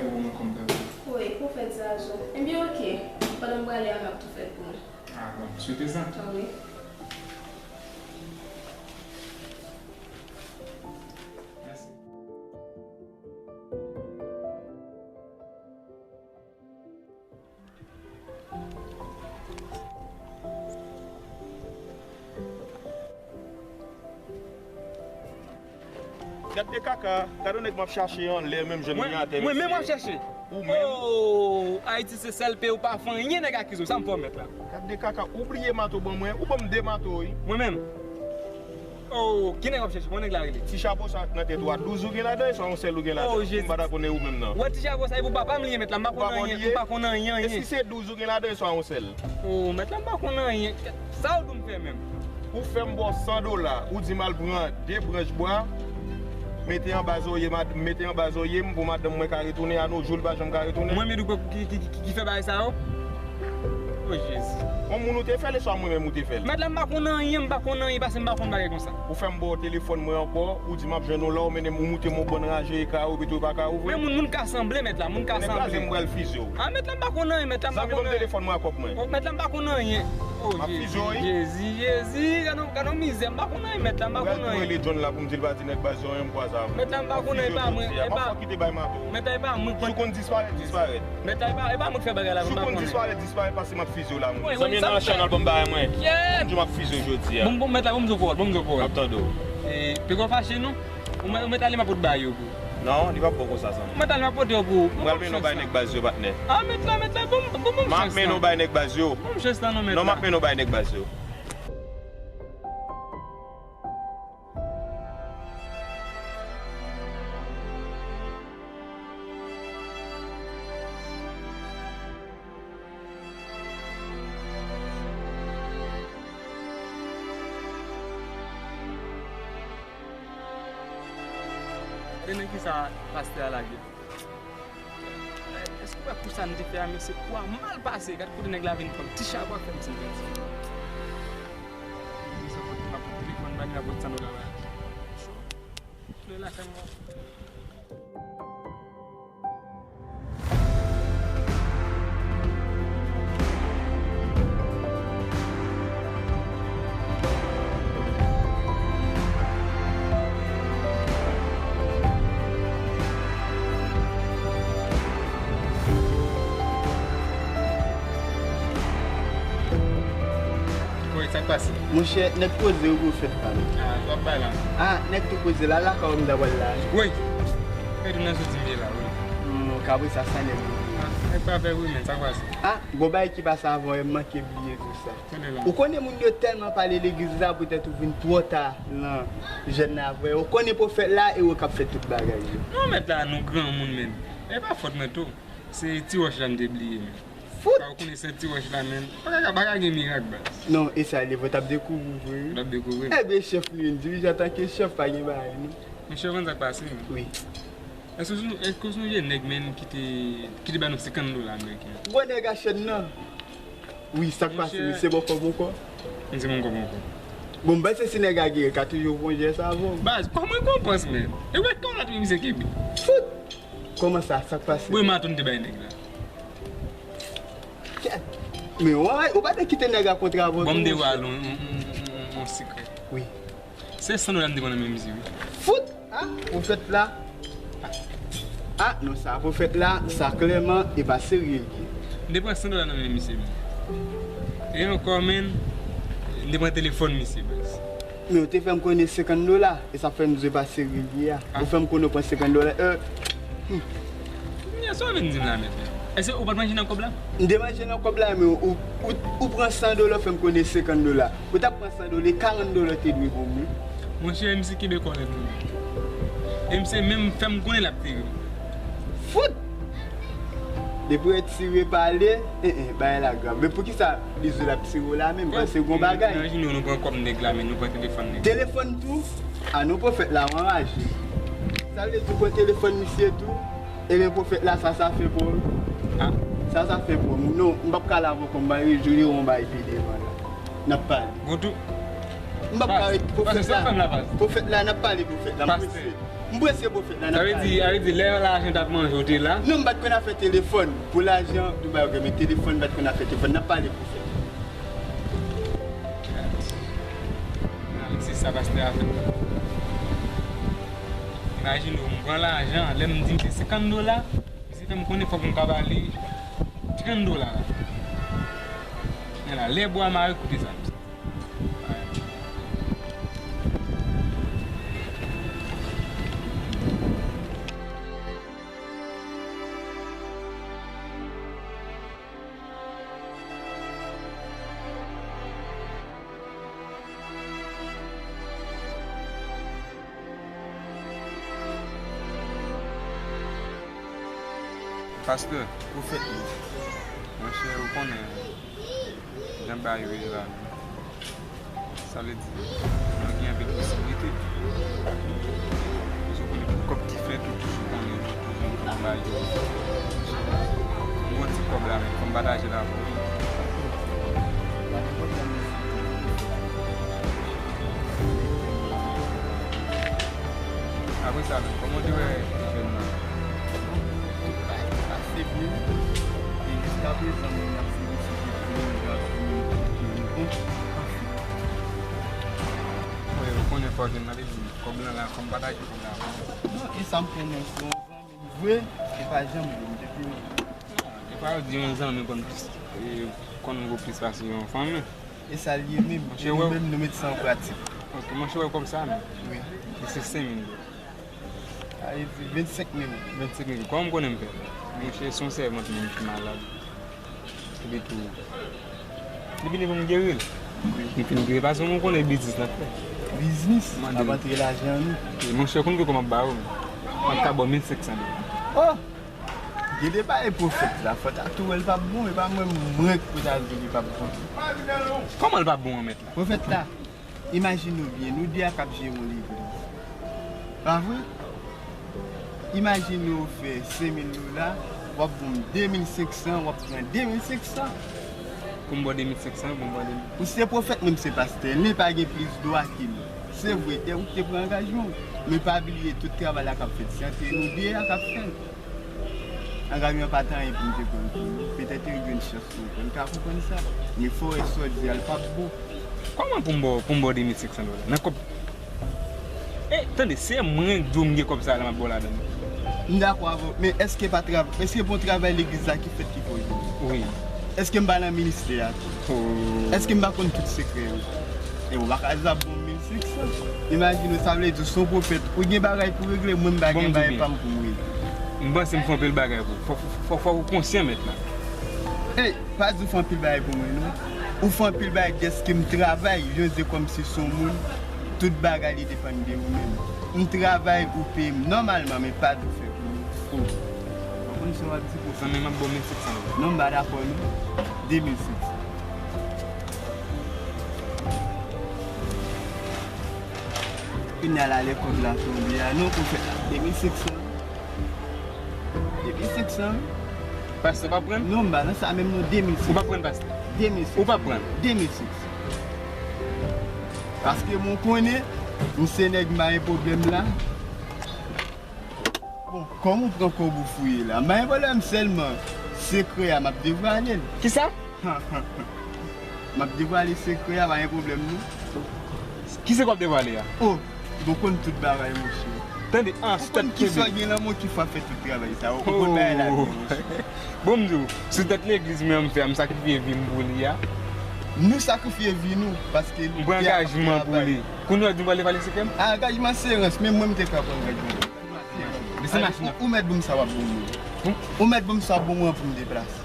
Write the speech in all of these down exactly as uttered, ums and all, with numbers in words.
Pou mwen kòm pèp. Wi, pwofèt Zazo. Ebyen, oke. Pandan m prale a, m ap tou fè l pou nou. Ah, bon, swete sa. Ah, wi. Mèsi. Gad de kaka, gad yon nèg m ap chache anlè, menm jan li atè. Mwen menm w ap chèche? Ou menm? Oh, Ayiti se sèl peyi ou pa fè anyen, nèg akize w, sa m fè w mèt la? Gad de kaka, ou bliye mato ban mwen, ou ban m de mato, wi. Mwen menm? Oh, ki nèg w ap chèche? Kòman nèg la rele? Ti chapo sa k nan tèt ou a, douz ou gen ladan, e swa yon sèl ou gen ladan? Oh, Jezi. M pa ta konnen ou menm nan. Wè ti chapo sa, epi w pa pa m li ye mèt la, m pa konn anyen, m pa konn anyen, anyen. E si se douz ou gen ladan, e swa yon sèl? Oh, mèt la, m pa konn anyen. Sa w di w m fè menm? Ou fè m ba w san dola, ou di m al pran de branch bwa, mete anba zòrye mad-, mete anba zòrye m pou madanm mwen ka retounen, a no jou l pa janm ka retounen. Mwen menm ki, ki, ki, ki, ki fè bagay sa yo? O Jezi. Yon moun ou te fè l, e swa mwen menm ou te fè l? Mèt la, m pa konn anyen, m pa konn anyen, pase m pa konn bagay konsa. Ou fè m ba w telefòn mwen ankò, ou di m ap jwenn ou la, ou mennen m, ou moute m yon bann raje e ka ouvri tou e pa ka ouvri. Men moun, moun ka sanble, mèt la, moun ka sanble. Nèg la di m pral fizye w. A, mèt la, m pa konn anyen, mèt la, m pa konn anyen. Zanmi, ban m telefòn mwen a kòb mwen. O, mèt la, m pa konn anyen. O, Jezi, Jezi, Jezi, gade yon, gade yon mizè, m pa konn anyen, mèt la, m pa konn anyen. Mwen rele John la pou m di l pa di nèg baz yo anyen, m kwaze avè w. Mèt la, m pa konn anyen, e pa mwen, e pa. M ap fè w kite bay mato. Mèt la, e pa mwen k pran. Si w konn disparèt, disparèt. Mèt la, e pa, e pa mwen k fè bagay la, m pa konnen. Si w konn disparèt, disparèt, pase m ap fizye w la, mwen. Zanmi, nan chanèl ban m bagay mwen. Kèt! Di w m ap fizye jodi a. Bon, bon, mèt la, bon m di w pawòl, bon m di w pawòl. M ap tande w. E, peko fache non. Ou mèt, ou mèt ale m ap pot ba yo pou ou. Non, li p ap bon konsa, zanmi. Ou mèt ale m ap pote yo pou ou. M pral mennen w bay nèg baz yo, patnè. A, mèt la, mèt la, bon, bon, bon, m ap mennen w bay nèg baz yo. Bon, chans la non, mèt la. Non, m ap mennen w bay nèg baz yo. E nan kisa pastè a lage? Èske w wè kou sa n te fè a, mesye? Kou a mal pase. Gad kote nèg la vin pran ti chapo a fè m ti pèdi. Li sa pot, m ap pot telefòn ba li, m ap pot san dola ba li. Cho. Lè la fè m wè. Wi, sa k pase? Monchè, nèg poze yo pou fèt pa nou. A, w ap bay la. A, nèg tou poze la, lakay ou m ta pral la. Wi. Fè tou nan soti m ye la, wi. Hmm, kabrit sa, sa nèg yo. A, nèg pa fè wi, men, sa k pase? A, gon bagay ki pase avan, m manke bliye tou sa. Ou konnen moun yo tèlman pale legliz la, poutèt ou vin twò ta nan jèn la, vrè. Ou konnen pwofèt la, e ou k ap fè tout bagay yo. Non, mèt la, nou granmoun, men. E pa fòt mwen tou. Se ti wòch la m te bliye, men. Fout! Sa ou konnen se ti wòch la, men. Pa ka, pa ka gen mirak, baz. Non, e sa, li vre, t ap dekouvri, vre. T ap dekouvri. Ebyen, chèf nou, yon dirijan antanke chèf, pa gen bagay, non. Monchè, ou konn sa k pase, men. Wi. Èske ou, èske ou sonje nèg, men, ki te, ki te ba nou senkant dola ameriken? Gwo nèg a chèn nan. Wi, sa k pase, wi, se bon kòb ankò. M se bon kòb ankò. Bon, m panse si nèg a geri, ka toujou pwonje sa avè w. Baz, kòman rekonpans, men? E wè kòb la tou, misye kenbe. Fout! Kòman sa? Sa k pase? Wi, maton te bay nèg la. Kèt! Men, w, w pa te kite nèg a kontre avè w tou, monchè? Bon, m te vwale yon, yon, yon, yon, yon sekrè. Wi. Se san dola m te pran nan men misye, wi. Fout! A, pwofèt la. A, non, sa, pwofèt la, sa klèman, e pa serye l ye. M te pran san dola nan men misye, men. E ankò, men, m te pran telefòn misye, baz. Men ou te fè m konnen senkant dola, e sa fè m di w e pa serye l ye a. A. Ou fè m konnen ou pran senkant dola, e, hmm. Kounye a, sa w vin di m la, mèt la? Èske ou pa t manje nan kòb la? M te manje nan kòb la, men ou, ou, ou pran san dola, ou fè m konnen senkant dola. Ou t ap pran san dola, e karant dola ou te dwe ban m, wi. Monchè, misye kenbe kòlèt mwen. E misye menm fè m konnen l ap tire m. Fout! Depi w wè tire pale, en, en, bagay la grav. Men poukisa li di l ap tire w la menm? Paske gon bagay. Nan jounen nou pran kòb nèg la, men nou pran telefòn nèg la. Telefòn tou? A non, pwofèt la, w anraje. Sa vle di w pran telefòn misye tou? Ebyen, pwofèt la, sa, sa fè pou ou? A, sa, sa fè pou ou? Non, m p ap ka la ankò, m ba li jere yon bagay pi devan la. N ap pale. Bon, tou. M p ap ka ret pwofèt la. Pwofèt la, n ap pale pwofèt la. M prese. M prese pwofèt la, n ap pale. Sa vle di, sa vle di, lè lajan t ap manje w te la? Non, m pa t konn afè telefòn. Pou lajan, nou bay yo, men telefòn, m pa t konn afè telefòn. N ap pale pwofèt. Gad. Gad, se sa pastè a fè. Imajine w, m pran lajan, lè m di m se senkant dola, misye fè m konnen fòk m ka ba li trant dola la. Men la, lè bwa mare, koute sa, mesye. Pastè. Pwofèt li. Monchè, ou konnen jan bagay yo ye la. Sa vle di, nou gen anpil posiblite. Paske w konnen tout kòb ki fèt, ou toujou konnen, ou toujou gen bagay yo. M gon ti kòb la, men fò m pataje l avè w. Apre sa menm, kòman w te wè jèn nan? Tout bagay te pase byen. E jiskaprezan, moun ap felisite pou moun, jan moun ki bon. Anfen. Wi, ou konnen fò jèn nan, li di, kòb lan la, fò m pataje kòb la avè w. Non, e sa m konnen, se yon zanmi m vre, se pa janm vre, m te fini. Defwa yo di yon zanmi konn plis, e, konn vo plis pase yon fanmi. E sa l ye menm. E nou menm, nou met sa an pratik. Ok, monchè, wè kòb sa menm. Wi. Li se senk mil dola. Sa vle di vennsenk mil. Vennsenk mil. Kòman m konnen m pèdi? Monchè, se yon sèvant menm ki malad. Epi tou, li vini pou m geri l. Wi. M fin geri l. Paske ou konnen biznis n ap fè. Biznis? Ap antre lajan nou. E monchè, konn ki kòman m ap ba ou? M ap ka ba w mil senk san dola. Oh! Gade bagay pwofèt la, fò ta tou wè l p ap bon, e pa mwen, mwen k pou ta di li p ap bon. Kòman l p ap bon an mèt la? Pwofèt la, imajine w byen, nou de a k ap jere yon legliz. Pa vre? Imajine w fè senk mil dola, w ap ban m de mil senk san, w ap pran de mil senk san. Pou m ba w de mil senk san, pou m ba w de mil. Ou se pwofèt, mwen m se pastè, men pa gen plis dwa ke nou. Se vre, e ou te pran angajman w, men pa bliye tout travay la k ap fèt, se antre nou de a k ap fè l. Angajman pa t anyen pou m te pran pou nou. Petèt yo jwenn chans pou yo pran. N ka konprann sa. Men fò w wè sa w di a, l p ap bon. Kòman pou m ba w, pou m ba w de mil senk san dola? Nan kòb. E, tande, se mwen k di w m gen kòb sa la, m ap ba w ladan l. M dakò avè w, men èske pa trav-, èske bon travay legliz la ki fèt ki fè w jwenn? Wi. Èske m pa nan ministè a tou? Oh. Èske m pa konn tout sekrè yo? E ou pa ka di w ap bon mil senk san. Imajine w, sa vle di w se yon pwofèt. Ou gen bagay pou regle, mwen m pa gen bagay pa m pou m regle. M panse m fè anpil bagay pou ou. Fò, fò, fò, fò ou konsyan mèt la. Ey, pa di w fè anpil bagay pou mwen, non. Ou fè anpil bagay dèske m travay, jan w di kòmsi se yon moun, tout bagay li depann de ou menm. M travay, ou peye m nòmalman, men pa di w fè pou mwen. Ou konn sa w ap di pou sa. Zanmi, m ap ba w mil senk san dola. Non, m pa dakò, non. De mil senk san. Kounye a la, lè kòb la tonbe a, non, pwofèt la, de mil senk san. De mil senk san. Pastè, w p ap pran? Non, m pa nan sa menm, non, de mil senk san. Ou p ap pran, pastè? De mil senk san. Ou p ap pran? De mil senk san. Paske mwen konnen, m se nèg m pa gen pwoblèm la. Bon, kòm ou pran kòb ou fouye la, m pa gen pwoblèm, sèlman sekrè a, m ap devwale l. Kisa? M ap devwale sekrè a, pa gen pwoblèm, non. Kisa w ap devwale a? Oh, bon, konn tout bagay, monchè. Tande, an, sou tèt kebe. Ou konn kisa gen lanmò ki fè tout travay sa, ou konn bagay la byen, monchè. Bon, m di w, sou tèt legliz mwen, m fè, m sakrifye vi m pou li a. Nou sakrifye vi nou, paske nou te ap travay. M pran angajman pou li. Kounye a w di m pral devwale sekrè m? Angajman se rans, men mwen m te ka pran angajman. Desann machin nan. Ou mèt ban m sa w ap ban mwen. Ou mèt ban m sa w ap ban mwen pou m deplase.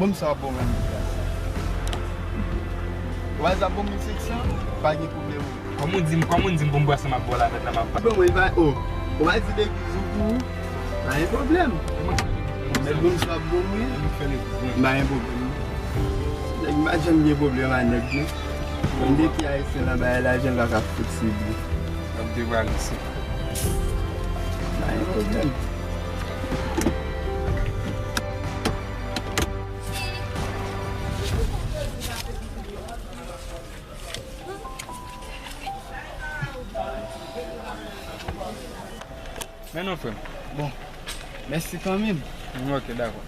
Ban m sa w ap ban mwen pou m deplase. Ou pa di w ap ban m mil senk san, pa gen pwoblèm. Kòman w di m, kòman w di m pou m bwè sa m ap bwè la, mèt la m ap. Ban mwen, pa, oh, ou pa di legliz ou pou ou, pa gen pwoblèm. Mèt ban m sa w ap ban mwen, pa gen pwoblèm. Nèg m pa janm gen pwoblèm ak nèg, non. Mwen de ki Ayisyen nan bagay lajan la k ap fout se byen. N ap devwale se. Pa gen pwoblèm. Men non, frè m. Bon, mèsi kanmenm. Ok, dakò.